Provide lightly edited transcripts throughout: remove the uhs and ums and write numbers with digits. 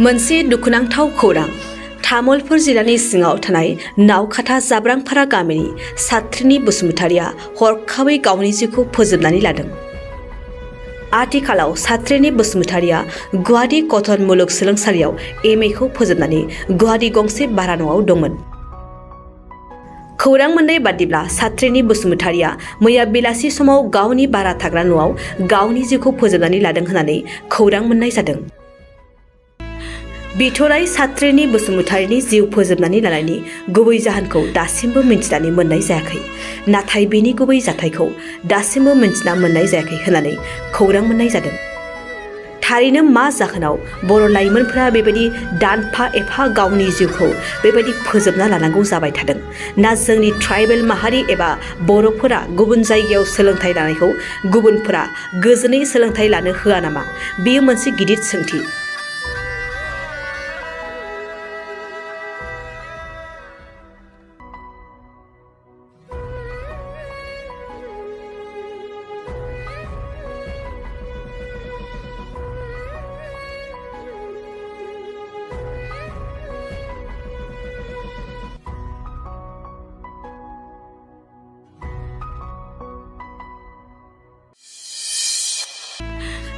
मोनसे दुखुनांथाव खौरां तामुलपुर जिल्लानि सिङाव थानाय नावखाथा जाब्रांपारा गामिनि सात्रिनि बसुमतारिया हरखाबै गावनि जिउखौ फोजोबनानै लादों। आथिखालाव सात्रिनि बसुमतारिया गुवाहाटी कटन मुलुगसोलोंसालियाव MA खौ फोजोबनानै गुवाहाटी गंसे भारा न'आव दंमोन। खौरां मोननाय बादिब्ला सात्रिनि बसुमतारिया मैया बेलासि समाव गावनि भारा थाग्रा न'आव गावनि जिउखौ फोजोबनानै लादों होननानै खौरां मोननाय जादों। बिथराय सात्रिनि बसुमतारिनि जिउ फोजोबनानै लानायनि गुबै जाहोनखौ दासिमबो मिन्थिनानै मोननाय जायाखै, नाथाय बेनि गुबै जाथायखौ दासिमबो मिन्थिना मोननाय जायाखै होननानै खौरां मोननाय जादों। थारैनो मा जाहोनाव बर' लाइमोनफोरा बेबायदि दानफा एफा गावनि जिउखौ बेबायदि फोजोबना लानांगौ जाबाय थादों? ना जोंनि ट्राइबेल माहारि एबा बर'फोरा गुबुन जायगायाव सोलोंथाइ लानायखौ गुबुनफोरा गोजोनै सोलोंथाइ लानो होआ नामा? बेयो मोनसे गिदिर सोंथि।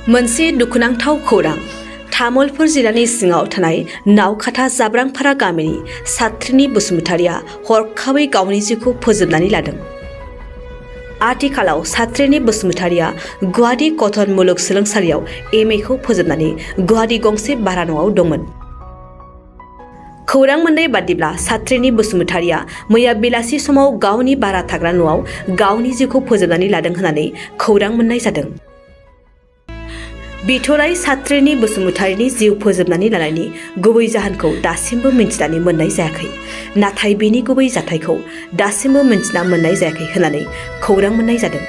मोनसे दुखुनांथाव खौरां तामुलपुर जिल्लानि सिङाव थानाय नावखाथा जाब्रांपारा गामिनि सात्रिनि बसुमतारिया हरखाबै गावनि जिउखौ फोजोबनानै लादों। आथिखालाव सात्रिनि बसुमतारिया गुवाहाटी कटन मुलुगसोलोंसालियाव MA खौ फोजोबनानै गुवाहाटी गंसे भारा न'आव दंमोन। खौरां मोननाय बादिब्ला सात्रिनि बसुमतारिया मैया बेलासि समाव गावनि भारा थाग्रा न'आव गावनि जिउखौ फोजोबनानै लादों होननानै खौरां मोननाय जादों। बिथराय सात्रिनि बसुमतारिनि जिउ फोजोबनानै लानायनि गुबै जाहोनखौ दासिमबो मिन्थिनानै मोननाय जायाखै, नाथाय बेनि गुबै जाथायखौ दासिमबो मिन्थिना मोननाय जायाखै होननानै खौरां मोननाय जादों।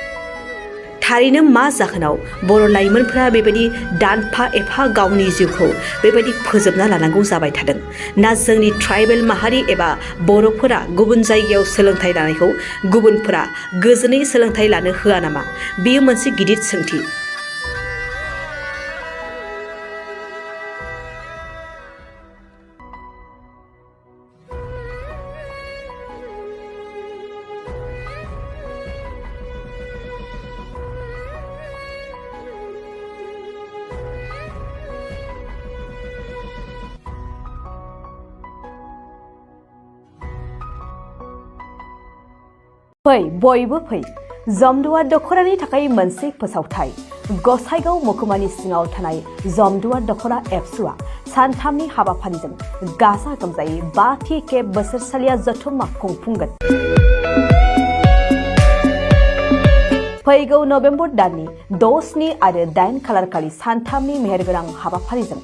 थारैनो मा जाहोनाव बर' लाइमोनफोरा बेबायदि दानफा एफा गावनि जिउखौ बेबायदि फोजोबना लानांगौ जाबाय थादों? ना जोंनि ट्राइबेल माहारि एबा बर'फोरा गुबुन जायगायाव सोलोंथाइ लानायखौ गुबुनफोरा गोजोनै सोलोंथाइ लानो होआ नामा? बेयो मोनसे गिदिर सोंथि। फै बयबो फै, जमदुवार दख'रानि थाखाय मोनसे फोसावथाय। गसाइगाव महकुमानि सिङाव थानाय जमदुवार दख'रा एबसुआ सानथामनि हाबाफारिजों गाजा गोमजायै 5थि खेब बोसोरसालिया जथुम्मा खुंफुंगोन। फैगौ नबेम्बर दाननि 6, 7 आरो 8 खालारखालि सानथामनि मेहेरगोनां हाबाफारिजों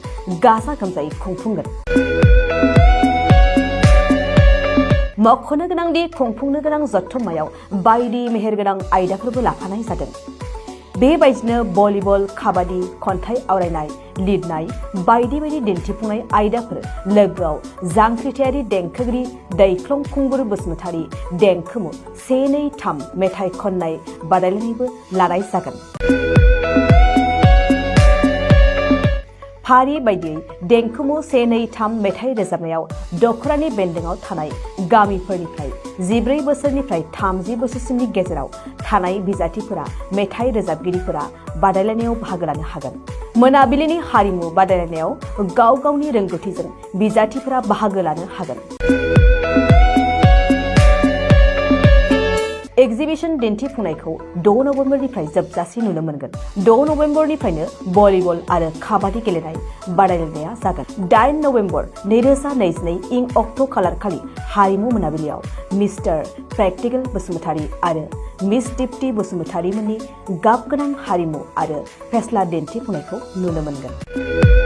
गाजा गोमजायै खुंफुंगोन। मख'नो गोनांदि खुंफुंनो गोनां जथुम्मायाव बायदि मेहेरगोनां आयदाफोरबो लाफानाय जादों। बेबायदिनो भलिबल, काबादि, खन्थाइ आवरायनाय, लिरनाय बायदि बायदि दिन्थिफुंनाय आयदाफोर लोगोआव जांख्रिथायारि देंखोगिरि दैख्लं खुंगुर बसुमतारी देंखोमु 1, 2, 3 मेथाइ खननाय बादायलायनायबो लानाय जागोन। फारि बायदियै देंखोमु 1, 2, 3 मेथाइ रोजाबनायाव दख'रानि बेन्दोंआव थानाय गामिफोरनिफ्राय 14 बोसोरनिफ्राय 30 बोसोरसिमनि गेजेराव थानाय बिजाथिफोरा मेथाइ रोजाबगिरिफोरा बादायलायनायाव बाहागो लानो हागोन। मोनाबिलिनि हारिमु बादायलायनायाव गाव गावनि रोंगौथिजों बिजाथिफोरा बाहागो लानो हागोन। एक्जिबिशन दिन्थिफुंनायखौ 6 नबेम्बरनिफ्राय जोबजासे नुनो मोनगोन। 6 नबेम्बरनिफ्रायनो भलिबल आरो काबादि गेलेनाय बादायलायनाया जागोन। 8 नबेम्बर 2022 इं अक्ट' खालारखालि हारिमु मोनाबिलियाव मिस्टार प्रेक्टिकेल बसुमतारी आरो मिस दीप्ति बसुमतारी मोननि गाबगोनां हारिमु आरो फेस्ला दिन्थिफुंनायखौ नुनो मोनगोन।